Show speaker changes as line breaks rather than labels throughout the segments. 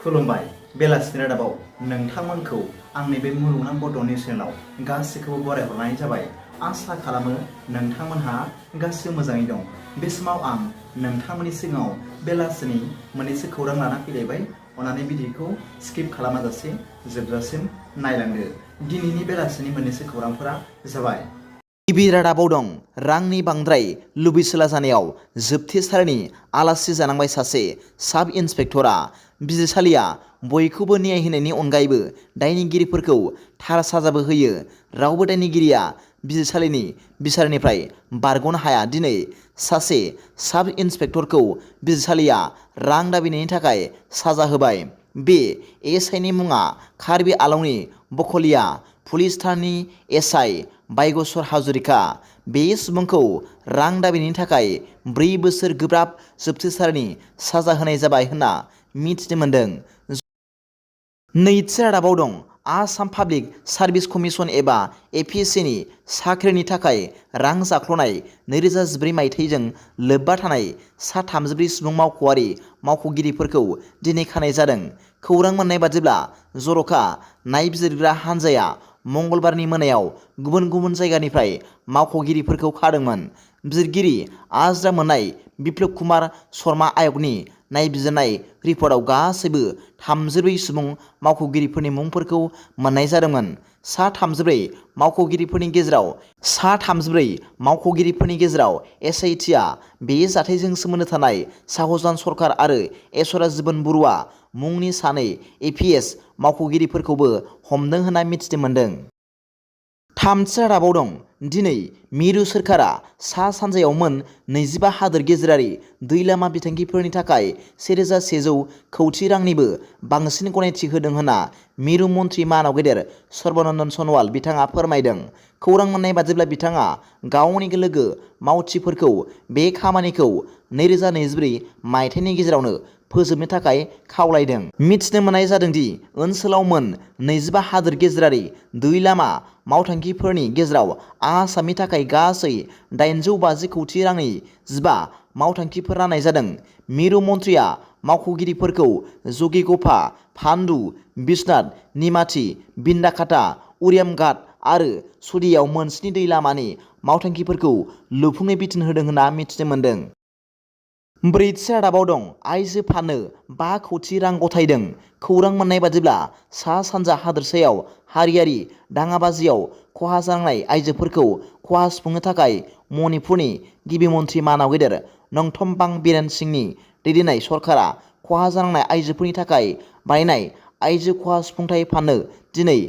खुलुमबाय बेलासिनि रादाबाव नोंथांमोनखौ आंनि बे मुलुगनां बड' निउस चेनेलाव गासैखौबो बरायहरनाय जाबाय। आसा खालामो नोंथांमोनहा गासिबो मोजाङै दं। बे समाव आं नोंथांमोननि सिगाङाव बेलासिनि मोननैसो खौरां लाना फैलायबाय। अन्नानै भिडिअखौ स्किप खालामाजासे जोबजासिम नायलांदो। दिनैनि बेलासिनि मोननैसो खौरांफोरा जाबाय। गिबि रादाबाव दं रांनि बांद्राय लुबैसोला जानायाव जोबथेसालिनि आलासि जानांबाय सासे साब इन्सपेक्टरा। बिजिरसालिया बयखौबो न्याय होनायनि अनगायैबो दायनिगिरिफोरखौ थार साजाबो होयो। रावबो दायनिगिरिया बिजिरसालिनि बिसारनिफ्राय बारग'नो हाया। दिनै सासे साब इन्सपेक्टरखौ बिजिरसालिया रां दाबिनायनि थाखाय साजा होबाय। बे एसआइनि मुङा कार्बि आलंनि बखलिया पुलिस थानानि एसआइ बायगेश्वर हाजरिका। बे सुबुंखौ रां दाबिनायनि थाखाय 4 बोसोर गोब्राब जोबथेसालिनि साजा होनाय जाबाय होनना मिथिनो मोन्दों। नैथि रादाबाव दं आसाम पाब्लिक सार्भिस कमिसन एबा एपिएससिनि साख्रिनि थाखाय रां जाख्ल'नाय 2014 मायथाइजों लोब्बा थानाय सा 34 सुबुं मावख'आरि मावख'गिरिफोरखौ दिनै खानाय जादों। खौरां मोननाय बादिब्ला जर'खा नायबिजिरग्रा हान्जाया मंगलबारनि मोनायाव गुबुन गुबुन जायगानिफ्राय मावख'गिरिफोरखौ खादोंमोन। बिजिरगिरि आजिरा मोन्नाय बिप्लब कुमार शर्मा आयगनि नायबिजिरनाय रिपर्टआव गासैबो 34 सुबुं मावख'गिरिफोरनि मुंफोरखौ मोन्नाय जादोंमोन। सा 34 मावख'गिरिफोरनि गेजेराव एसआइटिआ बे जाथायजों सोमोन्दो थानाय साहजान सरकार आरो ऐश्वर्या जीवन बरुवा मुंनि सानै एपिएस मावख'गिरिफोरखौबो हमदों होनना मिथिनो मोन्दों। थामथि रादाबाव दं दिनै मिरु सोरखारा सा सानजायाव मोन 25 हादोर गेजेरारि दै लामा बिथांखिफोरनि थाखाय 1100 कौटि रांनिबो बांसिन गनायथि होदों होनना मिरु मन्त्रि मानाव गेदेर सर्बानन्द सन'वाल बिथाङा फोरमायदों। खौरां मोननाय बादिब्ला बिथाङा गावनि लोगो मावथिफोरखौ बे खामानिखौ 2024 मायथाइनि गेजेरावनो फोजोबनो थाखाय खावलायदों। मिथिनो मोननाय जादों दि ओनसोलाव मोन 25 हादोर गेजेरारि दै लामा मावथांखिफोरनि गेजेराव आसामनि थाखाय गासै 850 कौटि रांनि 15 मावथांखिफोर राननाय जादों। मिरु मन्थ्रिया मावख'गिरिफोरखौ जगिघ'पा, पान्डु, बिश्वनाथ, निमाती, बिन्दाकाटा, उरियामघाट आरो सदियाव मोन 7 दै लामानि मावथांखिफोरखौ लुफुंनो बिथोन होदों होनना मिथिनो मोन्दों। ब्रैथि रादाबाव दं आइजोफोरनो 5 कौटि रां गथायदों। खौरां मोननाय बादिब्ला सा सानजा हादोरसायाव हारियारि दाङाबाजियाव खहा जानांनाय आइजोफोरखौ खहा सुफुंनो थाखाय मणिपुरनि गिबि मन्थ्रि मानाव गेदेर नंथमबां बिरेन सिंहनि दैदेननाय सरकारा खहा जानांनाय आइजोफोरनि थाखाय बानायनाय आइजो खहा सुफुंथाय फान्डनो दिनै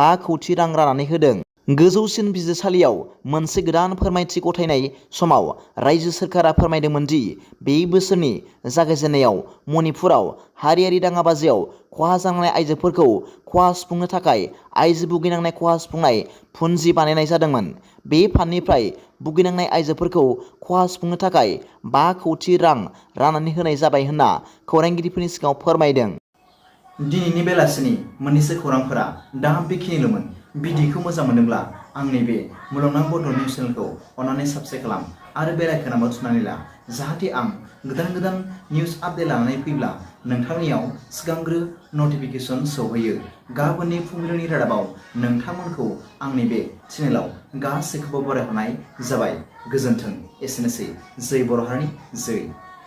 5 कौटि रां राननानै होदों। गोजौसिन बिजिरसालियाव मोनसे गोदान फोरमायथि गथायनाय समाव रायजो सोरखारा फोरमायदोंमोन दि बे बोसोरनि जागायजेन्नायाव मणिपुराव हारियारि दाङाबाजियाव खहा जानांनाय आइजोफोरखौ खहा सुफुंनो थाखाय आइजो भुगिनांनाय खहा सुफुंनाय फुन्जि बानायनाय जादोंमोन। बे फान्डनिफ्राय भुगिनांनाय आइजोफोरखौ खहा सुफुंनो थाखाय 5 कौटि रां राननानै होनाय जाबाय होनना खौरांगिरिफोरनि सिगाङाव फोरमायदों। दिनैनि बेलासिनि मोननैसो खौरांफोरा दा बेखिनिल'मोन। भिडिअखौ मोजां मोनोब्ला आंनि बे मुलुगनां बड' निउस चेनेलखौ अन्नानै साबस्क्राइब खालाम आरो बेल आइकनआव थुनानै ला, जाहाथे आं गोदान गोदान निउस आपडेट लानानै फैब्ला नोंथांनियाव सिगांग्रो नटिफिकेसन सौहैयो। गाबोननि फुंबिलिनि रादाबाव नोंथांमोनखौ आंनि बे चेनेलाव गासैखौबो बरायहरनाय जाबाय। गोजोन्थों। एसेनोसै। जै बर' हारिनि जै।